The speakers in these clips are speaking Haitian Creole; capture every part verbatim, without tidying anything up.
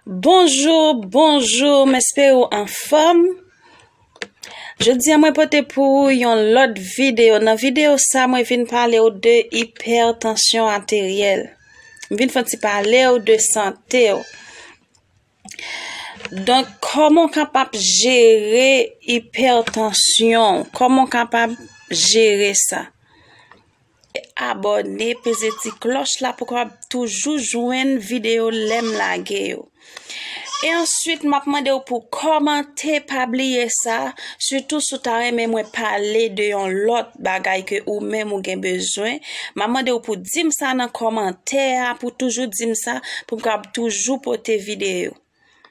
Bonjou, bonjou, m espere w anfòm. Jodi a mwen pote pou ou yon lòt videyo. Nan videyo sa, mwen vin pale w de ipètansyon ateryèl. M vin fè yon ti pale w de sante w. Donk, kòman w kapab jere ipètansyon w? Kòman w kapab jere sa? Abòne, peze ti klòch la pou w kapab toujou jwenn videyo lè m lage yo. E answit, m ap mande w pou w kòmante, pa bliye sa, sitou si w ta renmen mwen pale de yon lòt bagay ke ou menm ou gen bezwen. M ap mande w pou w di m sa nan kòmantè a, pou w toujou di m sa, pou m kapab toujou pote videyo.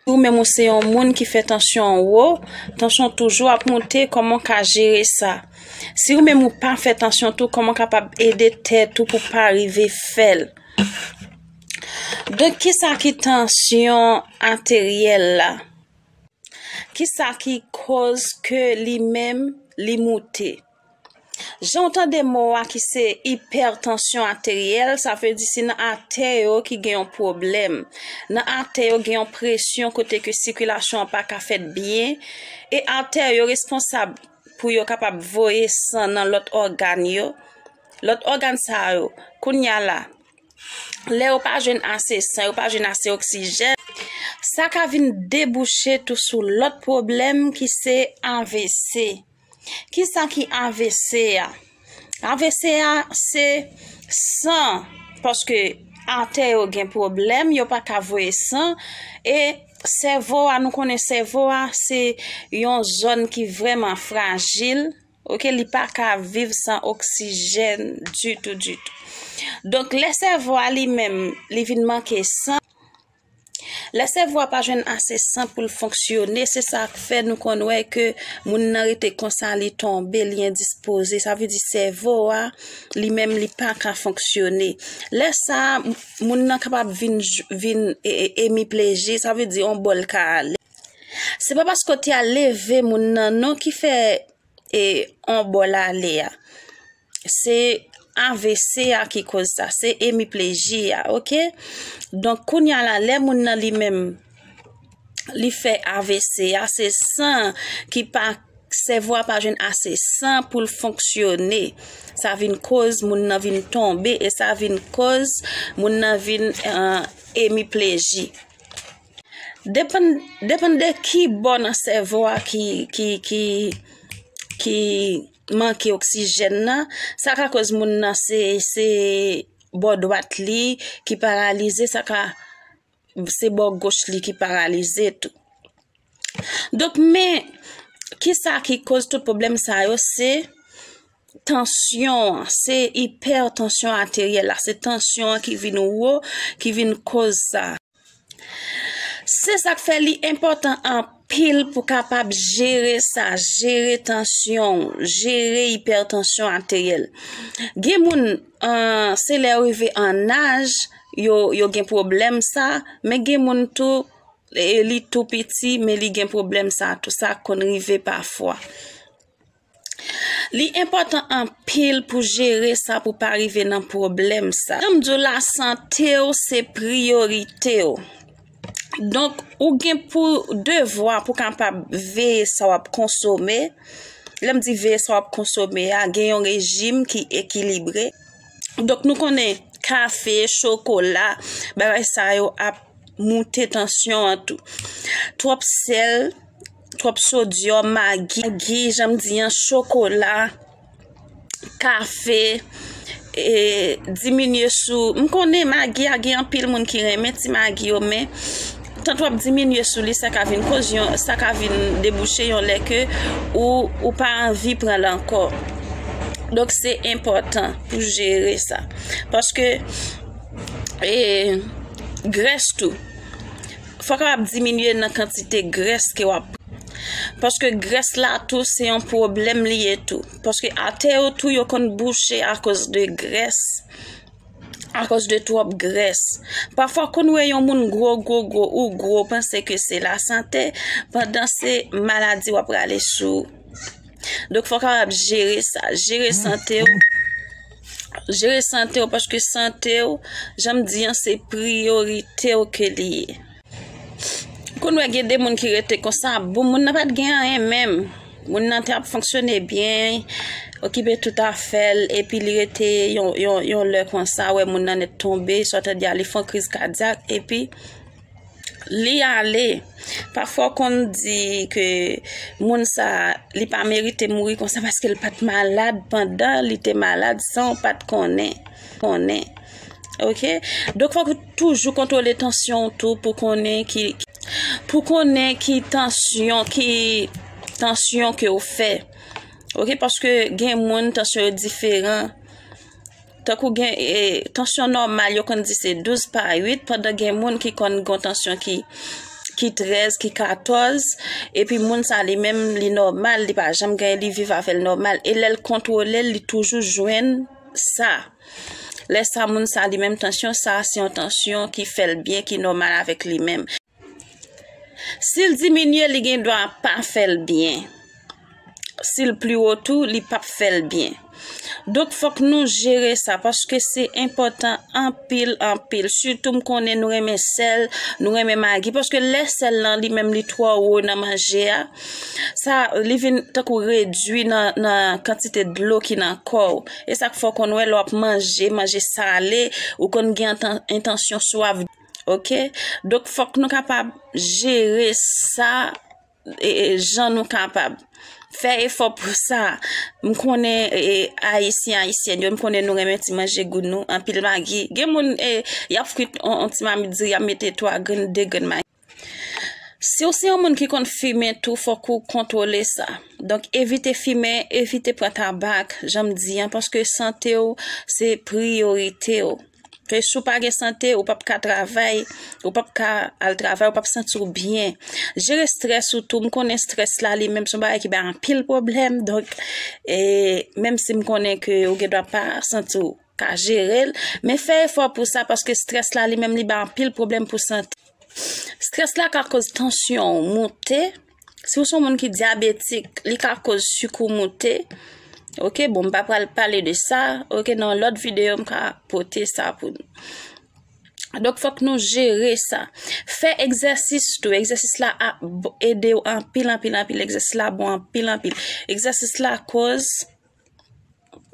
Si ou menm ou se yon moun ki fè tansyon an wo, tansyon toujou ap monte, kòman w ka jere sa? Si ou menm ou pa fè tansyon tou, kòman w kapab ede tèt ou pou pa rive fè l? Donk, kisa ki tansyon ateryèl la? Kisa ki koz ke li menm li moute? Jan w tande mo a ki se ipètansyon ateryèl, sa vle di se nan atè yo ki gen yon pwoblèm. Nan atè yo gen yon presyon kote ke sikilasyon an pa ka fèt byen, e atè yo responsab pou yo kapab voye san nan lòt ògàn yo. Lòt ògàn sa yo, kounye a la, lè yo pa jwenn ase san, yo pa jwenn ase oksijèn, sa ka vin debouche tou sou lòt pwoblèm ki se A V C. Kisa ki A V C a? A V C a se san, paske atè yo gen pwoblèm, yo pa ka voye san, e sèvo a, nou konnen sèvo a se yon zòn ki vrèman frajil, oke, li pa ka viv san oksijèn ditou, ditou. Donk, lè sèvo a li menm, li vin manke san, lè sèvo a pa jwenn ase san pou l fonksyone, se sa k fè nou konn wè ke moun nan rete konsa, li tonbe, li endispoze. Sa vle di sèvo a, li menm, li pa ka fonksyone. Lè sa a, m-, moun nan kapab vin, vin e, e, emipleji, sa vle di yon bò l ka ale. Se pa paske w te al leve moun nan non ki fè e, yon bò l ale a. Se A V C a ki koz sa, se emipleji a, oke? Donk, kounye a la, lè moun nan li menm, li fè A V C a, se san ki pa, sèvo a pa jwenn ase san pou l fonksyone. Sa vin koz moun nan vin tonbe e sa vin koz moun nan vin, eh, emipleji. Depann, depann de ki bò nan sèvo a ki, ki, ki, ki manke oksijèn nan, sa ka koz moun nan se, se bò dwat li ki paralize, sa ka, se bò goch li ki paralize tou. Donk, men, kisa ki koz tout pwoblèm sa yo? Se tansyon an, se ipètansyon ateryèl la, se tansyon an ki vin wo, ki vin koz sa. Se sa k fè li enpòtan anpil pou kapab jere sa, jere tansyon w, jere ipètansyon ateryèl. Gen moun, an, se lè yo rive an aj, yo, yo gen pwoblèm sa, men gen moun tou, e, li tou piti, men li gen pwoblèm sa tou. Sa konn rive pafwa. Li enpòtan anpil pou jere sa, pou pa rive nan pwoblèm sa. Jan m di w, lasante w se priyorite w. Donk, ou gen pou devwa pou kapab veye sa w ap konsome. Lè m di veye sa w ap konsome a, gen yon rejim ki ekilibre. Donk, nou konnen kafe, chokola, bagay sa yo ap moute tansyon an tou. Twòp sèl, twòp sodyòm, magi, magi, jan m di an, chokola, kafe, e, diminye sou, m konnen magi a gen anpil moun ki renmen ti magi yo, men tan twòp diminye sou li, sa ka vin koz yon, sa ka vin debouche yon lè ke ou, ou pa anvi pran l ankò. Donk, se enpòtan pou jere sa. Paske, e, grès tou. Fò w kapab diminye nan kantite grès ke w ap pran. Paske grès la tou, se yon pwoblèm li ye tou. Paske atè yo tou, yo konn bouche akoz de grès. Akoz de twòp grès. Pafwa, w konn wè yon moun gwo, gwo, gwo, ou gwo, w panse ke se lasante, pandan se maladi w ap rale sou ou. Donk, fò w kapab jere sa, jere sante w. Jere sante w, paske sante w, jan m di an, se priyorite w ke li ye. Konn wè gen de moun ki rete konsa, bon, moun nan pa t gen anyen menm. Moun nan te ap fonksyone byen, okipe tout afè l, epi li rete yon, yon, yon lè konsa, wè moun nan nèt tonbe, swa tande a li fè yon kriz kadyak, epi li ale. Pafwa w konn di ke moun sa, li pa merite mouri konsa paske l pa t malad pandan li te malad san w pa t konnen. Konnen. Ok? Donk, fòk ou toujou kontwole tansyon w tou pou konnen ki, pou konnen ki tansyon, ki tansyon ke w fè. Ok? Paske gen moun, tansyon yo diferan. Tankou gen, e, tansyon nòmal, yo konn di se douz pa uit, pandan gen moun ki konn gen tansyon ki, ki trèz, ki katòz, epi moun sa li menm, li nòmal, li pa janm gen, li viv avè l nòmal. E lè l kontwole l, li toujou jwenn sa. Lè sa, moun sa li menm, tansyon sa, se yon tansyon ki fè l byen, ki nòmal avèk li menm. Si l diminye, li gen dwa pa fè l byen. Si l pi wo tou, li p ap fè l byen. Donk, fòk nou jere sa, paske se enpòtan anpil, anpil. Sitou, m konnen nou renmen sèl, nou renmen magi, paske lè sèl lan, li menm, li twò wo nan manje a, sa, li vin tankou redui nan, nan kantite dlo ki nan kò w. E sa k fè w konn wè lè w ap manje, manje sale, ou konn gen entan-, entansyon swaf. Ok? Donk, fòk nou kapab jere sa, e, e, jan nou kapab. Fè efò pou sa. M konnen, e, e, Ayisyen, Ayisyèn yo, m konnen nou renmen ti manje gou nou, anpil magi. Gen moun, e, y ap frit on, on ti mamit diri, y ap mete twa grenn, de grenn magi. Si w se yon moun ki konn fimen tou, fòk ou kontwole sa. Donk, evite fimen, evite pran tabak, jan m di an, paske sante w se priyorite w. Ke si w pa gen sante, ou p ap ka travay, ou p ap ka al travay, ou p ap santi w byen. Jere strès ou tou. M konnen strès la, li menm se yon bagay ki bay anpil pwoblèm. Donk, e, menm si m konnen ke ou gen dwa pa santi w ka jere l, men fè efò pou sa, paske strès la, li menm, li bay anpil pwoblèm pou sante. Strès la ka koz tansyon w moute. Si w se yon moun ki dyabetik, li ka koz sik ou moute. Ok, bon, m pa pral pale de sa. Ok, nan lòt videyo, m ka pote sa pou nou. Donk, fòk nou jere sa. Fè egzèsis tou. Egzèsis la ap b-, ede w anpil, anpil, anpil. Egzèsis la bon anpil, anpil. Egzèsis la koz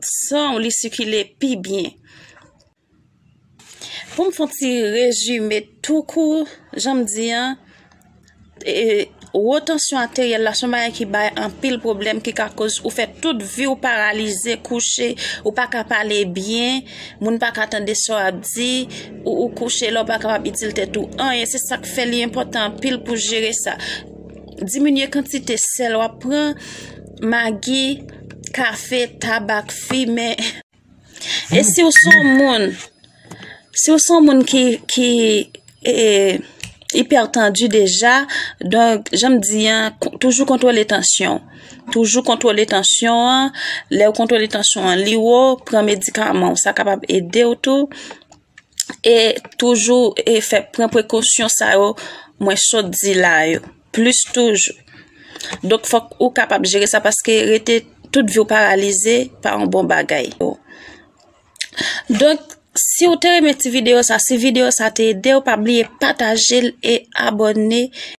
san w li sikile pi byen. Pou m fè yon ti rezime tou kou, jan m di an, e, wo tansyon ateryèl la, se yon bagay ki bay anpil pwoblèm, ki ka koz ou fè tout vi w paralize, kouche, ou pa ka pale byen, moun pa ka tande sa w ap di, ou, ou kouche la, ou pa kapab itil tèt ou anyen. Se sa k fè li enpòtan anpil pou jere sa. Diminye kantite sèl w ap pran, magi, kafe, tabak, fimen. E si w se yon moun, si w se yon moun ki, ki, e, ipètandi deja, donk, jan m di an, ko-, toujou kontwole tansyon. Toujou kontwole tansyon an. Lè w kontwole tansyon an, li wo, pran medikaman w, sa kapab ede w tou. E toujou, e fè, pran prekosyon sa yo, mwen sot di la yo. Plis toujou. Donk, fòk ou kapab jere sa, paske rete tout vi w paralize pa yon bon bagay. Donk, si w te renmen ti videyo sa, si videyo sa te ede w, pa bliye pataje l e abòne.